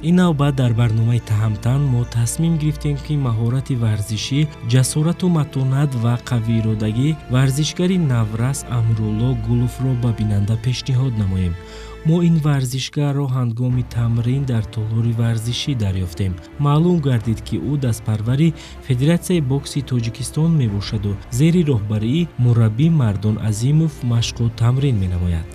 Ин навбат дар барномаи Таҳамтан мо тасмим гирифтем, ки маҳорати варзишӣ, ҷасорату матонат ва қавииродагӣ варзишгари наврас Амрулло Гуловро ба бинанда пешниҳод намоем. Мо ин варзишгарро ҳангоми тамрин дар толори варзишӣ дарёфтем. Маълум гардид, ки ӯ дастпарвари Федератсияи бокси Тоҷикистон мебошаду зери роҳбарии мураббӣ Мардон Азимов машқу тамрин менамояд.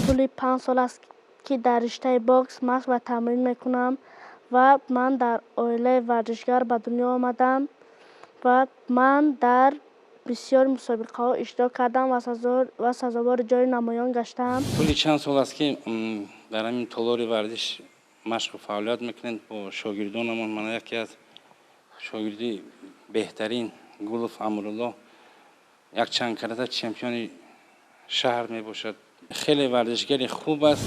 Тӯли 5 сол аст, ки дар риштаи бокс машқ ва тамрин мекунам ва ман дар оилаи варзишгар ба дунё омадам ва ман дар бисёр мусобиқаҳо иштирок кардам ва сазовори ҷои намоён гаштаам. Тӯли чанд сол аст, ки дар ҳамин толори варзиш машқу фаъолият мекунед бо шогирдонамон? Мана яке аз шогирди беҳтарин, Гулов Амрулло, якчанд карата чемпиони шаҳр мебошад. Хеле варзишгари хуб аст.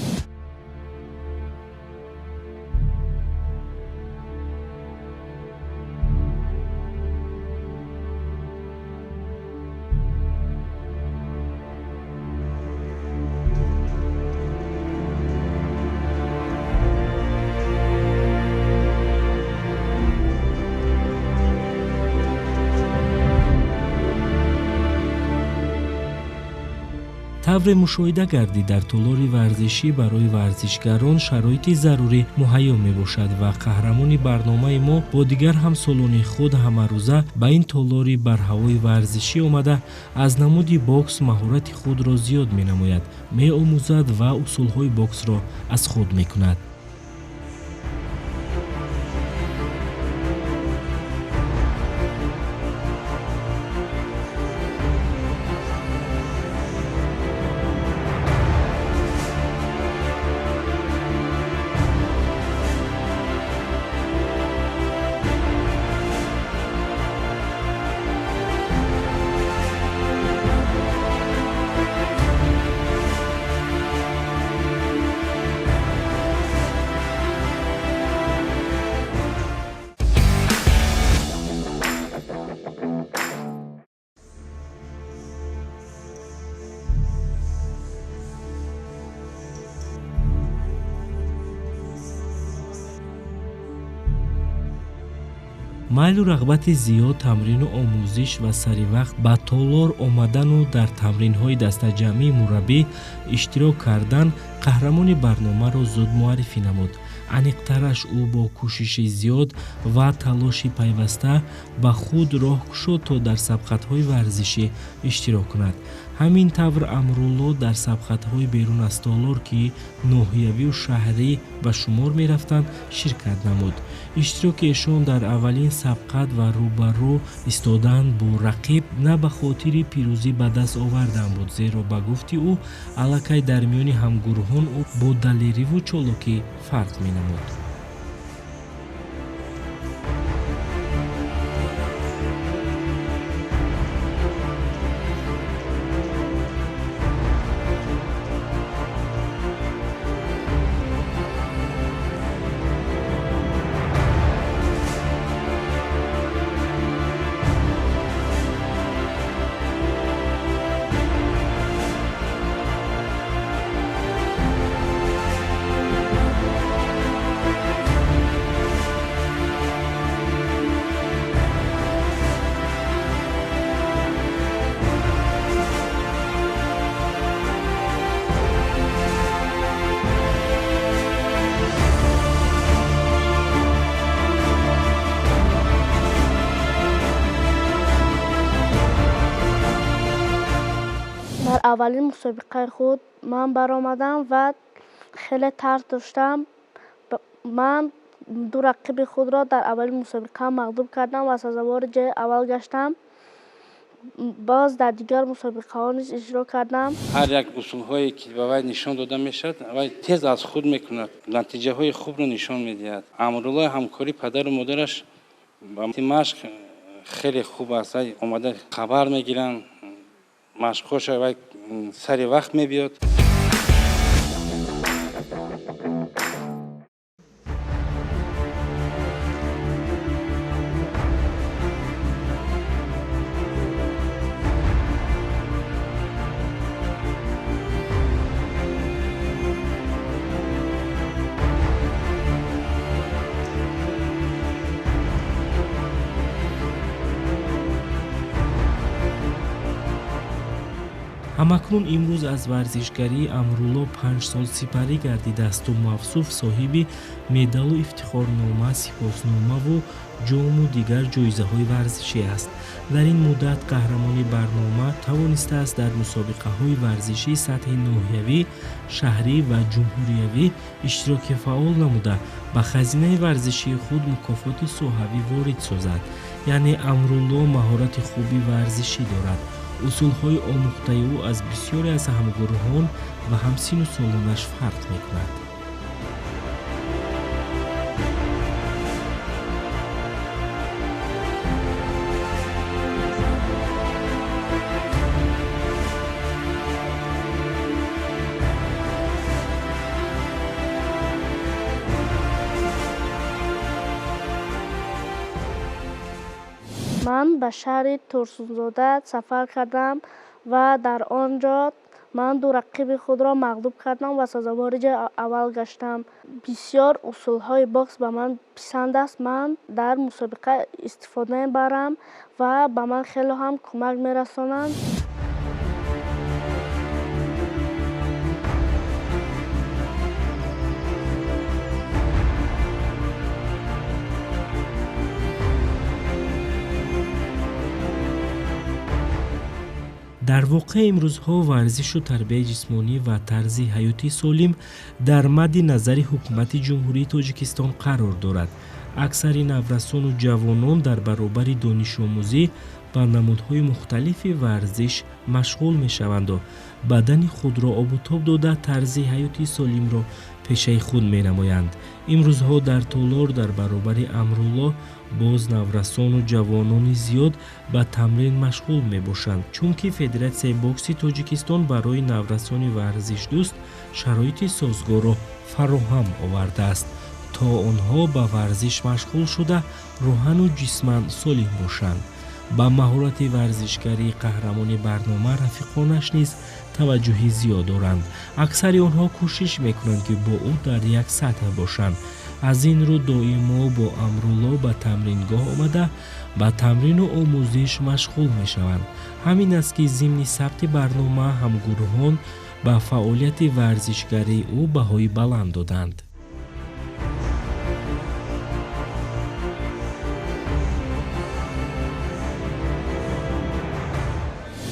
Тавре мушоҳида гардид, дар толори варзишӣ барои варзишгарон шароити зарурӣ муҳайё мебошад ва қаҳрамони барномаи мо бо дигар ҳамсолони худ ҳамарӯза ба ин толори барҳавои варзишӣ омада, аз намуди бокс маҳорати худро зиёд менамояд, меомӯзад ва усулҳои боксро аз худ мекунад. Майлу рағбати зиёд, тамрину омӯзиш ва сари вақт ба толор омадану дар тамринҳои дастаҷамъии мураббӣ иштирок кардан қаҳрамони барномаро зуд муаррифӣ намуд. Аниқтараш, ӯ бо кӯшиши зиёд ва талоши пайваста ба худ роҳ кушод, то дар сабқатҳои варзишӣ иштирок кунад. Ҳамин тавр, Амрулло дар сабқатҳои берун аз толор, ки ноҳиявию шаҳрӣ ба шумор мерафтанд, ширкат намуд. Иштироки эшон дар аввалин сабқат ва рӯбарӯ истодан бо рақиб на ба хотири пирӯзӣ ба даст овардан буд, зеро, ба гуфти ӯ, аллакай дар миёни ҳамгурӯҳон ӯ бо далериву чолокӣ фарқ менамуд. Дар аввалин мусобиқаи худ ман баромадам ва хеле тарс доштам. Ман ду рақиби худро дар аввалин мусобиқа мағлуб кардам ва сазовори ҷои аввал гаштам. Боз дар дигар мусобиқаҳо низ иштирок кардам. Ҳар як усулҳое ки ба вай нишон дода мешавад, вай тез аз худ мекунад, натиҷаҳои хубро нишон медиҳад. Амруллои ҳамкори падару модараш ба машқ хеле хуб аст. Вай омада хабар мегиранд, машқҳоша вай сари вақт мебиёд. Ҳамакнун имрӯз аз варзишгарии Амрулло 5 сол сипарӣ гардидаасту мавсуф соҳиби медалу ифтихорнома, сипосномаву ҷому дигар ҷоизаҳои варзишӣ аст. Дар ин муддат қаҳрамони барнома тавонистааст дар мусобиқаҳои варзишии сатҳи ноҳиявӣ, шаҳрӣ ва ҷумҳуриявӣ иштироки фаъол намуда, ба хазинаи варзишии худ мукофоти соҳавӣ ворид созад. Яъне Амрулло маҳорати хуби варзишӣ дорад. Усулҳои омӯхтаи ӯ аз бисёре аз ҳамгурӯҳон ва ҳамсину солонаш фарқ мекунад. Ман ба шаҳри Турсунзода сафар кардам ва дар он ҷо ман ду рақиби худро мағлуб кардам ва сазовори ҷои аввал гаштам. Бисёр усулҳои бокс ба ман писанд аст. Ман дар мусобиқа истифода мебарам ва ба ман хеле ҳам кӯмак мерасонанд. Дар воқеъ имрӯзҳо варзишу тарбияи ҷисмонӣ ва тарзи ҳаёти солим дар мадди назари ҳукумати Ҷумҳурии Тоҷикистон қарор дорад. Аксари наврасону ҷавонон дар баробари донишомӯзӣ ба намудҳои мухталифи варзиш машғул мешаванду бадани худро обутоб дода тарзи ҳаёти солимро пешаи худ менамоянд. Имрӯзҳо дар толор дар баробари Амрулло боз наврасону ҷавонони зиёд ба тамрин машғул мебошанд, чунки Федератсияи бокси Тоҷикистон барои наврасони варзишдӯст шароити созгорро фароҳам овардааст, то онҳо ба варзиш машғул шуда рӯҳану ҷисман солим бошанд. Ба маҳорати варзишгарии қаҳрамони барнома рафиқонаш низ таваҷҷӯҳи зиёд доранд. Аксари онҳо кӯшиш мекунанд, ки бо ӯ дар як сатҳ бошанд. Аз ин рӯ доимо бо Амрулло ба тамрингоҳ омада ба тамрину омӯзиш машғул мешаванд. Ҳамин аст, ки зимни сабти барнома ҳамгурӯҳон ба фаъолияти варзишгарии ӯ баҳои баланд доданд.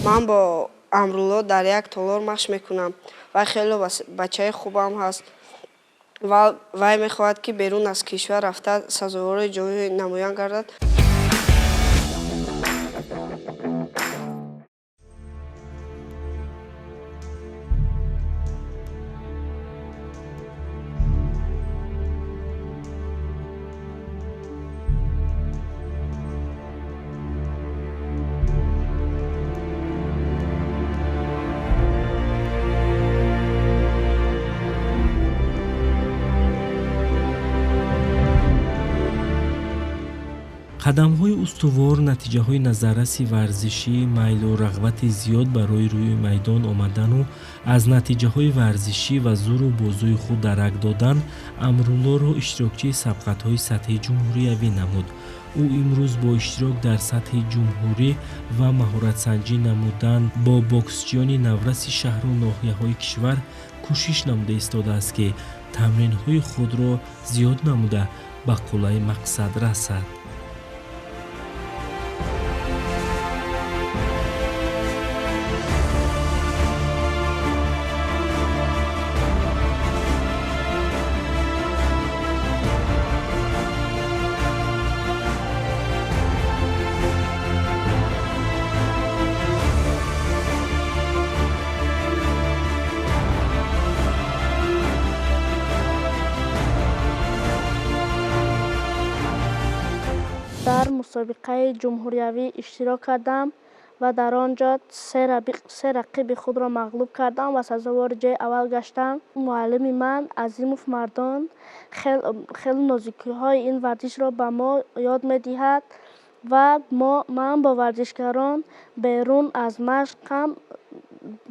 Ман бо Амрулло дар як толор машқ мекунам ва хеле бачаи хубам ҳаст ва вай мехоҳад, ки берун аз кишвар рафта сазовори ҷои намоён гардад. Қадамҳои устувор, натиҷаҳои назарраси варзишӣ, майлу рағбати зиёд барои рӯи майдон омадану аз натиҷаҳои варзишӣ ва зӯру бозуи худ дарак додан Амруллоро иштирокчии сабқатҳои сатҳи ҷумҳуриявӣ намуд. Ӯ имрӯз бо иштирок дар сатҳи ҷумҳурӣ ва маҳоратсанҷӣ намудан бо боксчиёни навраси шаҳру ноҳияҳои кишвар кӯшиш намуда истодааст, ки тамринҳои худро зиёд намуда ба қуллаи мақсад расад. Мусобиқаи ҷумҳуриявӣ иштирок кардам ва дар он ҷо се рақиби худро мағлуб кардам ва сазовори ҷои аввал гаштам. Муаллими ман Азимов Мардон хеле нозукиҳои ин варзишро ба мо ёд медиҳад ва ман бо варзишгарон берун аз машқ ҳам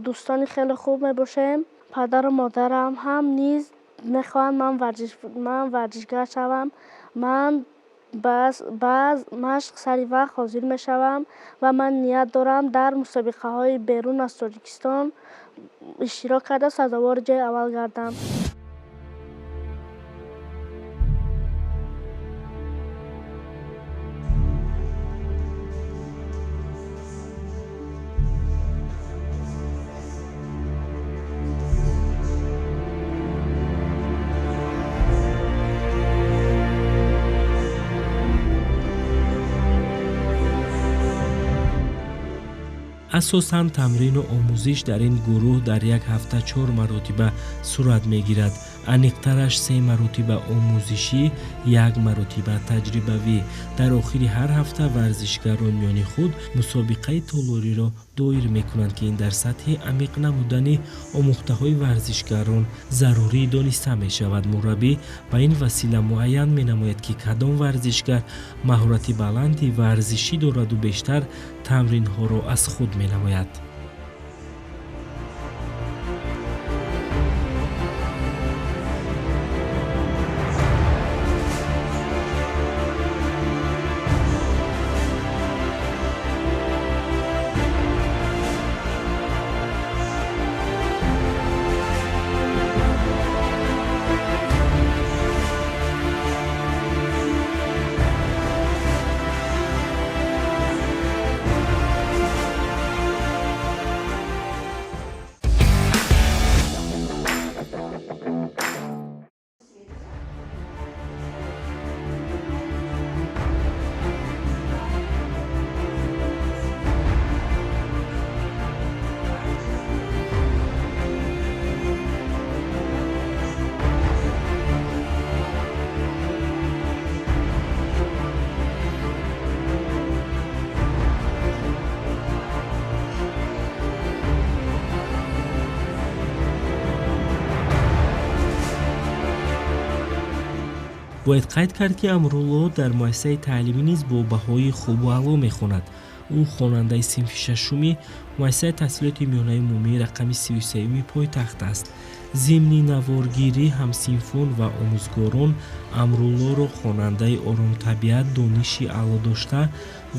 дӯстони хеле хуб мебошем. Падару модарам ҳам низ мехоҳанд ман варзишгар шавам. Ман ба машқ сари вақт ҳозир мешавам ва ман ният дорам дар мусобиқаҳои берун аз Тоҷикистон иштирок карда сазовори ҷои аввал гардам. Асосан тамрину омӯзиш дар ин гурӯҳ дар як ҳафта 4 маротиба сурат мегирад. Аниқтараш 3 маротиба омӯзишӣ, 1 маротиба таҷрибавӣ. Дар охири ҳар ҳафта варзишгарон миёни худ мусобиқаи толориро доир мекунанд, ки ин дар сатҳи амиқ намудани омӯхтаҳои варзишгарон зарурӣ дониста мешавад. Мураббӣ ба ин васила муайян менамояд, ки кадом варзишгар маҳорати баланди варзишӣ дораду бештар тамринҳоро аз худ менамояд. Бояд қайд кард, ки Амрулло дар муассисаи таълимӣ низ бо баҳои хубу аъло мехонад. Ӯ хонандаи синфи шашуми муассисаи таҳсилоти миёнаи умумии рақами 33-юми пойтахт аст. Зимни наворгирӣ ҳамсинфон ва омӯзгорон Амруллоро хонандаи оромтабиат, дониши аъло дошта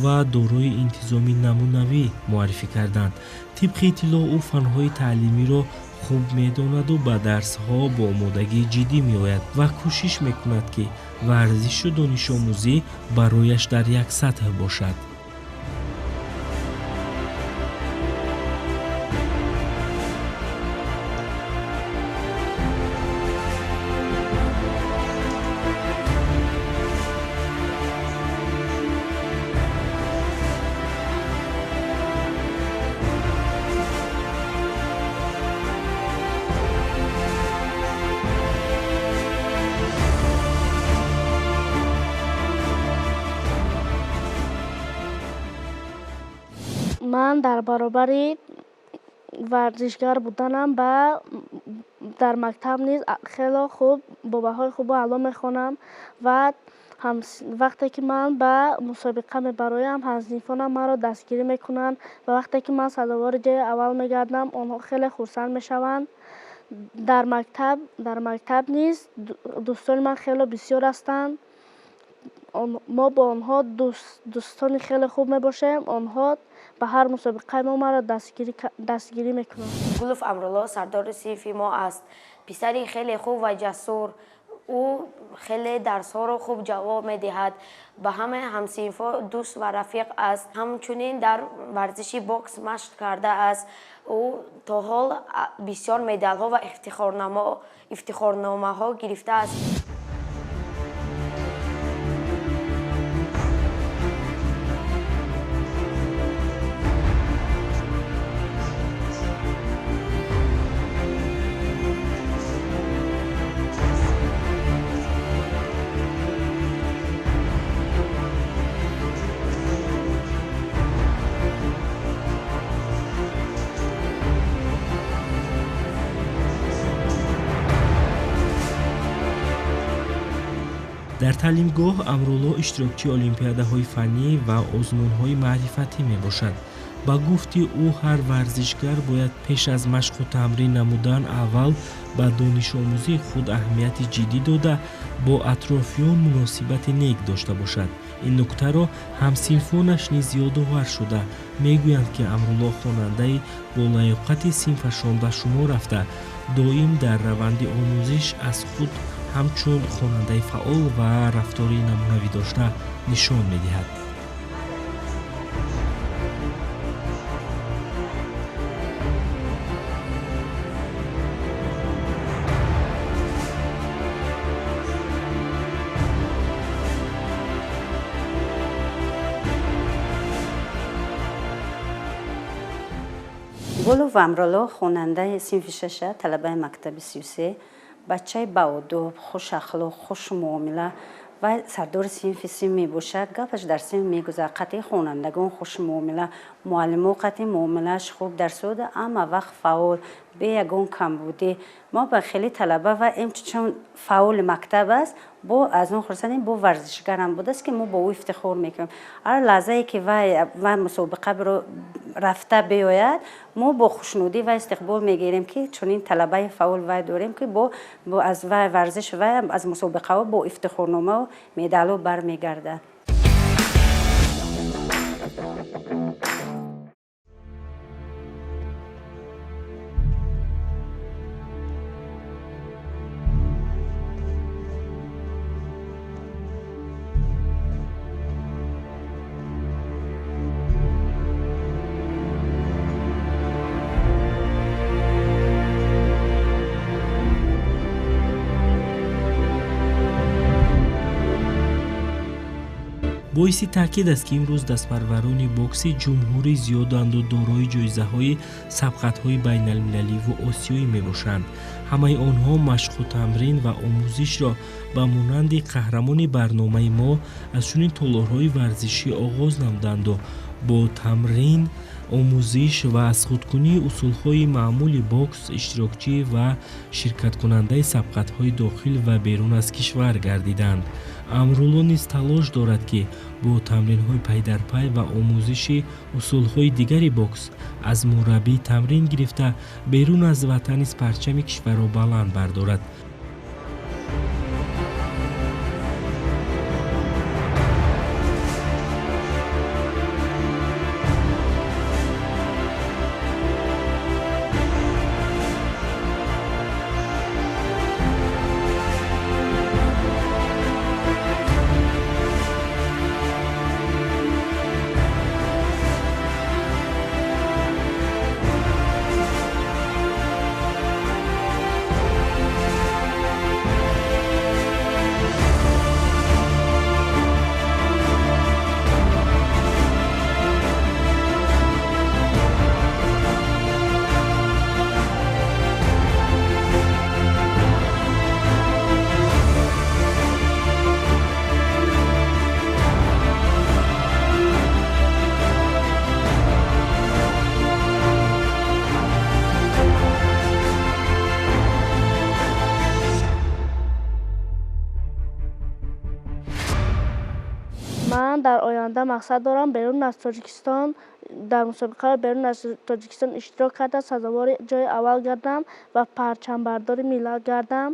ва дорои интизоми намунавӣ муаррифӣ карданд. Тибқи иттилоъ, ӯ фанҳои таълимиро хуб медонаду ба дарсҳо бо омодагии ҷиддӣ меояд ва кӯшиш мекунад, ки варзишу донишомӯзӣ барояш дар як сатҳ бошад. Ман дар баробари варзишгар буданам дар мактаб низ хело хуб бо баҳои хубу аъло мехонам ва вақте ки ман ба мусобиқа мебароям, ҳамсинфонам маро дастгирӣ мекунанд ва вақте ки ман сазовори ҷои аввал мегардам, онҳо хеле хурсанд мешаванд. Дар мактаб низ дӯстони ман хело бисёр ҳастанд. Мо бо онҳо дӯстони хеле хуб мебошем. Онҳо ба ҳар мусобиқаи мо маро дастгирӣ мекунанд. Гулов Амрулло сардори синфи мо аст. Писари хеле хуб ва ҷасур. Ӯ хеле дарсҳоро хуб ҷавоб медиҳад. Ба ҳама ҳамсинфҳо дӯст ва рафиқ аст. Ҳамчунин дар варзиши бокс машқ кардааст. Ӯ то ҳол бисёр медалҳо ва ифтихорномаҳо гирифтааст. Дар таълимгоҳ Амрулло иштирокчии олимпиадаҳои фаннӣ ва озмунҳои маърифатӣ мебошад. Ба гуфти ӯ, ҳар варзишгар бояд пеш аз машқу тамрин намудан аввал ба донишомӯзии худ аҳамияти ҷиддӣ дода, бо атрофиён муносибати нек дошта бошад. Ин нуктаро ҳамсинфонаш низ ёдовар шуда мегӯянд, ки Амрулло хонандаи бо лаёқати синфашон ба шумор рафта, доим дар раванди омӯзиш аз худ ҳамчун хонандаи фаъол ва рафтори намунавӣ дошта нишон медиҳад. Гулов Амрулло хонандаи синфи шаша, талабаи мактаби 33, бачаи баодоб, хушахлоқ, хушмуомила ва сардори синфи син мебошад. Гапаш дар синф мегузарад, қатъи хонандагон хушмуомила, муаллимо қатъи муомилааш хуб, дарсода ҳама вақт фаъол, бе ягон камбудӣ. Мо ба хеле талаба ва чун фаъоли мактаб аст, бо аз он хурсандем, бо варзишгарам будааст, ки мо бо ӯ ифтихор мекунем. Ҳар лаҳзае ки вай мусобиқа рафта биёяд, мо бо хушнудӣ ва истиқбол мегирем, ки чунин талабаи фаъол вай дорем, ки бо аз вай варзиш вай аз мусобиқаҳо бо ифтихорномаву медалҳо бармегардад. Боиси таъкид аст, ки имрӯз дастпарварони бокси ҷумҳурӣ зиёданду дорои ҷоизаҳои сабқатҳои байналмилаливу осиёӣ мебошанд. Ҳамаи онҳо машқу тамрин ва омӯзишро ба монанди қаҳрамони барномаи мо аз чунин толорҳои варзишӣ оғоз намуданду бо тамрин, омӯзиш ва аз худкунии усулҳои маъмули бокс иштирокчӣ ва ширкаткунандаи сабқатҳои дохил ва берун аз кишвар гардиданд. Амрулло низ талош дорад, ки бо тамринҳои пайдарпай ва омӯзиши усулҳои дигари бокс аз мураббӣ тамрин гирифта, берун аз ватан низ парчами кишварро баланд бардорад. Ман дар оянда мақсад дорам берун аз Тоҷикистон дар мусобиқаҳои берун аз Тоҷикистон иштирок карда, сазовори ҷои аввал гардам ва парчамбардори миллат гардам.